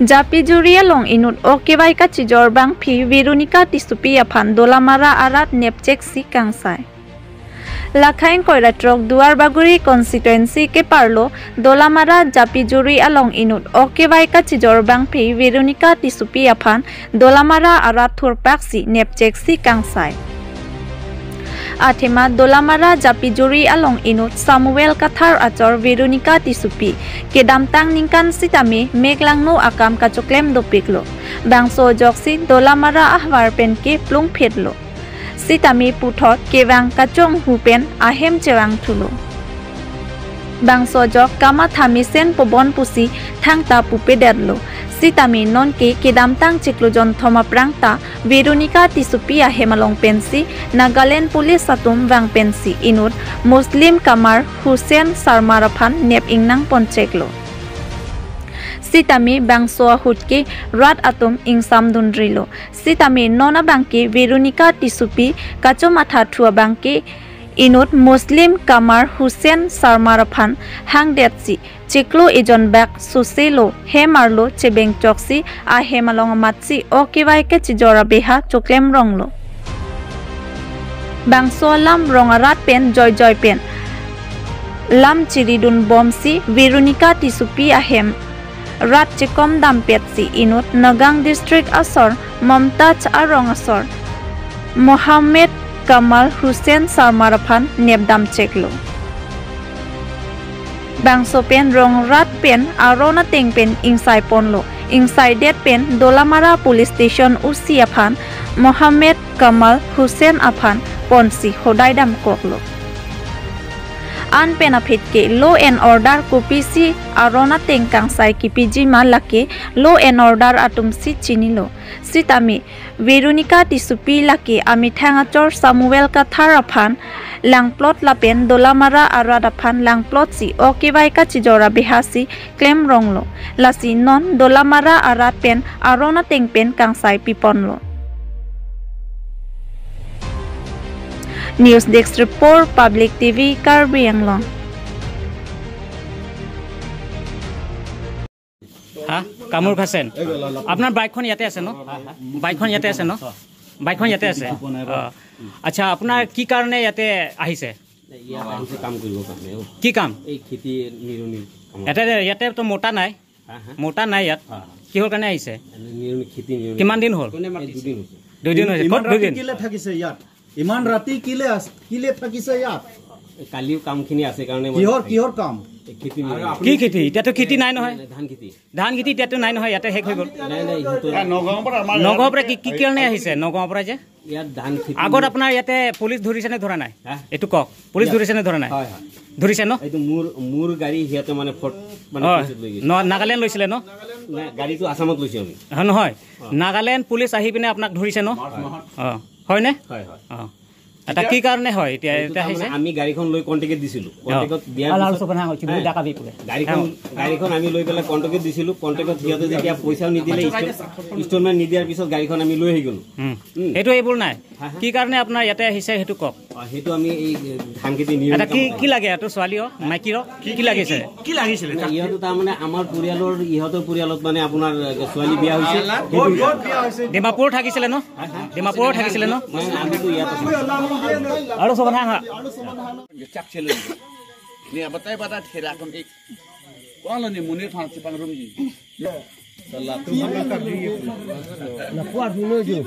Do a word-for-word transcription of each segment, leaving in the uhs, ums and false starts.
Japijuri along inut ok kevai kachijor bangphi Veronica Tissopi aphan Dolamara arat nepchek si kangsai. Lakhai ingkoi ra throk Duarbagori constituency keparlo Dolamara Japijuri along inut ok kevai kachijor bangphi Veronica Tissopi aphan Dolamara arat thurpak si nepchek si kangsai. Athema Dolamara Japijuri along inut Samuel Kathar achor Veronica Tissopi kedamtang ningkan sitame meklangno akam kachoklem dopiklo. Bangso ajoksi Dolamara ahavar pen ke plungphitlo. Sitame puthot kevang kachonghu pen ahem chevang thulo. Bangso ajok kamatha mesen pobon pusi thangta pupedetlo. Sitame nonke kedamtang chiklo jonthom aphrang ta Veronica Tissopi ahem along pensi Nagaland Police atum vang pensi inut Muslim Kamar Hussain Sarmar aphan nep ingnang poncheklo. Sitame bangso ahut ke rat atum ingsamdunrilo. Sitame non abangke Veronica Tissopi kachomatha thu abangke inut Muslim Kamar Hussain Sarmar aphan hangdetsi chiklo ejon bak soselo hem arlo chebengchoksi ahem along amatsi ok kevai kachijor abeha choklem ronglo. Bangso alam rong arat pen joijoi pen lam chiridun bomsi Veronica Tissopi ahem rat chekom dampetsi inut Nagaon district asor Momtaj arong asor Mohammed Kamal Hussain Sarmar aphan nepdamcheklo. Bangso pen rong rat pen aron ateng pen ingsai ponlo. Ingsaidet pen Dolamara Police Station O C aphan Mohammed Kamal Hussain aphan ponsi hodai damkoklo. An pen aphi ke law and order kopisi aron ateng kangsai kipiji ma lake law and order atumsi chinilo. Sitame Veronica Tissopi lake amethang achor Samuel Kathar aphan langplot lapen Dolamara arat aphan langplotsi ok kevai kachijor abehasi klem ronglo. Lasi non Dolamara arat pen aron ateng pen kangsai piponlo. News Desk Report, Public T V, Karbi Anglong. হা? কামুৰ খাচেন। আপোনাৰ বাইকখন ইয়াতে আছে ন? বাইকখন ইয়াতে আছে ন? বাইকখন ইয়াতে আছে। অ। আচ্ছা, আপোনাৰ কি কাৰণে ইয়াতে আহিছে? ইয়াত আহিছে কাম কৰিবৰ কাৰণে। অ। কি কাম? এই খেতি নিৰণিৰ কামত। ইয়াতে, ইয়াতে তো মোটা নাই। হা, হা। মোটা নাই ইয়াত। হা, হা। কিহৰ কাৰণে আহিছে? নিৰণি, খেতি নিৰণি। কিমান দিন হ'ল? এই দুদিন হৈছে। দুদিন হৈছে। ইমান ক'ত ৰাতি দুদিন? কিলে থাকিছে ইয়াত? ইমান ৰাতি কিলে আছ-, কিলে থাকিছে ইয়াত? এই কালিও কামখিনি আছে কাৰণে মই কিহৰ, কিহৰ কাম? এই খেতি নিৰণি। কি খেতি? এতিয়াতো খেতি নাই নহয়। নাই, নাই, ধান খেতি। ধান খেতি এতিয়াতো নাই নহয়, ইয়াতে শেষ হৈ গ'ল। নাই, নাই, সিহঁতৰ নগাঁৱৰ পৰা আমাৰ নগাঁৱৰ পৰা কি, কি কাৰণে আহিছে? নগাঁৱৰ পৰা যে? ইয়াত ধান খেতি আগত আপোনাৰ ইয়াতে পুলিচ ধৰিছে নে ধৰা নাই? হা? এইটো কওক, পুলিচ ইয়াত ধৰিছে নে ধৰা নাই? হয়, হয়। ধৰিছে ন? এইটো মোৰ, মোৰ গাড়ী সিহঁতে মানে ফট-, মানে হয়। পুলিচত লৈ গৈছে। ন-, নাগালেণ্ড লৈছিলে ন? নাই, গাড়ীটো আছামত লৈছে আমি। হয়, নহয়। অ। নাগালেণ্ড পুলিচ আহি পিনে আপোনাক ধৰিছে ন? হয়। অ। হয়নে? হয়, হয়। অ। এটা কি কাৰণে হয় এতিয়া, এইটো এতিয়া তাৰমানে আহিছে? আমি গাড়ীখন লৈ কণ্টেক্টত দিছিলোঁ। অ। কণ্টেক্টত দিয়াৰ আলাল পিছত চোপনা হৈছে, বহুত হা। ডাকা বিপুলে। গাড়ীখন, অ। গাড়ীখন আমি লৈ পেলাই কণ্টেক্টত দিছিলোঁ। কণ্টেক্টত সিহঁতে যেতিয়া পইচাও নিদিলে, ইনষ্টল-, ইনষ্টলমেণ্ট নিদিয়াৰ পিছত গাড়ীখন আমি লৈ আহি গ'লোঁ। উম। উম। সেইটো এইবোৰ নাই। হা, হা। কি কাৰণে আপোনাৰ ইয়াতে আহিছে সেইটো কওক। অ, সেইটো আমি এই ধান খেতি নিয়ম এটা কি, কামত কি লাগে এইটো ছোৱালী অ? মাইকী ৰ? কি, কি লাগিছে? কি লাগিছিলে? নাই, ইহঁতো তাৰমানে আমাৰ পৰিয়ালৰ, ইহঁতৰ পৰিয়ালত মানে আপোনাৰ ছোৱালী বিয়া হৈছে। ক'ত, ক'ত বিয়া হৈছে? ডিমাপুৰ থাকিছিলে ন? হা, হা? ডিমাপুৰ থাকিছিলে ন? মানে আমিতো ইয়াত আছোঁ। আৰু চব আহা। Ni abatai bata thera kon ek. Wala ni munir phan chipang rum ji. Sala tu mana kar di. Na puar dulu ji.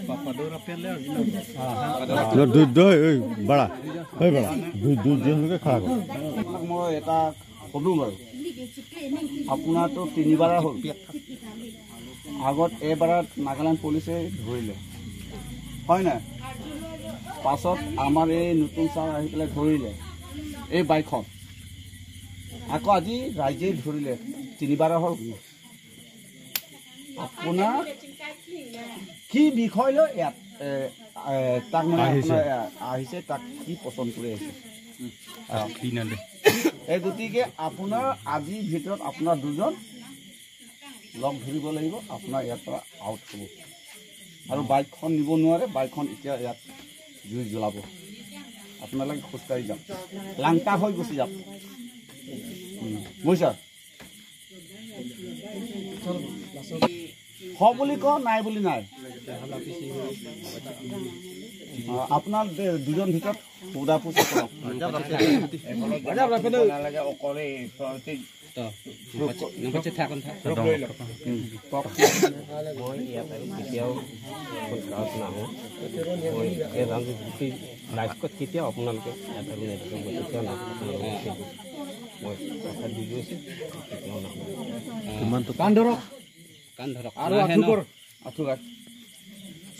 Papa dora pele. No, du, du, oi, bada. Oi, bada. Du, du, du, du, khara kor. মই এটা ক'লো বাৰু, আপোনাৰতো তিনিবাৰ হ'ল। আগত এবাৰ নাগালেণ্ড পুলিচে ধৰিলে, হয় নাই? পাছত আমাৰ এই নতুন ছাৰ আহি পেলাই ধৰিলে এই বাইকখন। আকৌ আজি ৰাইজে ধৰিলে, তিনিবাৰ হ'ল। আপোনাৰ কি বিষয় লৈ ইয়াত, এ, এ, তাক মানে আহিছে। আপোনাৰ, এ, আহিছে, তাক কি পচন্দ কৰি আহিছে? অ। কি নাম দে? এই গতিকে আপোনাৰ আজিৰ ভিতৰত আপোনাৰ দুজন লগ ধৰিব লাগিব, আপোনাৰ ইয়াৰ পৰা আউট হ'ব। আৰু বাইকখন নিব নোৱাৰে, বাইকখন এতিয়া ইয়াত জুই জ্বলাব। আপোনালোকে খোজকাঢ়ি যাওক, লাংটা হৈ গুচি যাওক। উম, বুজিছা? হয় বুলি কওক, নাই বুলি নাই। অ, আপোনাৰ দে-, দুজন ভিতৰত সোধা পোছ কৰক। নালাগে, অকলে প্ৰতি তো, নাম্বাৰ চেক থাকোন থাক। উম, কওক। মই ইয়াত আৰু কেতিয়াও কোনো গাঁৱত নাহোঁ। মই এই ৰামজি গোটেই লাইফত কেতিয়াও আপোনালোকে ইয়াত আৰু নেদেখোঁ, মই কেতিয়াও নাহোঁ। মই কথা দি গৈছোঁ, কেতিয়াও নাহোঁ। কাণ ধৰক। কাণ ধৰক। আৰু নাহে ন? আঁঠুকৰ। আঁঠুকাৰ।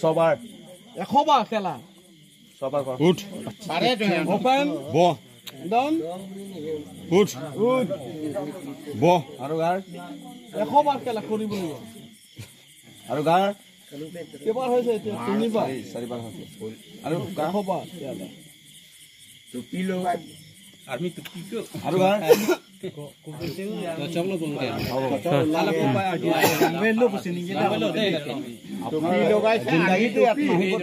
ছবাৰ। এশবাৰ খেলা। ছবাৰ কৰ। উঠ। অপেন। বহ। ডাউন। উঠ। উঠ। বহ। আৰু গাৰ। এশবাৰ খেলা কৰিব লাগিব। আৰু গাৰ। কেইবাৰ হৈছে এতিয়া? তিনিবাৰ। চাৰি, চাৰিবাৰ হৈছে। আৰু গাৰ। এশবাৰ খেলা। টুপি লগাই। আৰ্মি টুপি কিয়? আৰু গাৰ। তো চকলো কোন কে? হ'ব। টুপি লগাইছে, জিন্দাগী আহি ইয়াত নাহিব।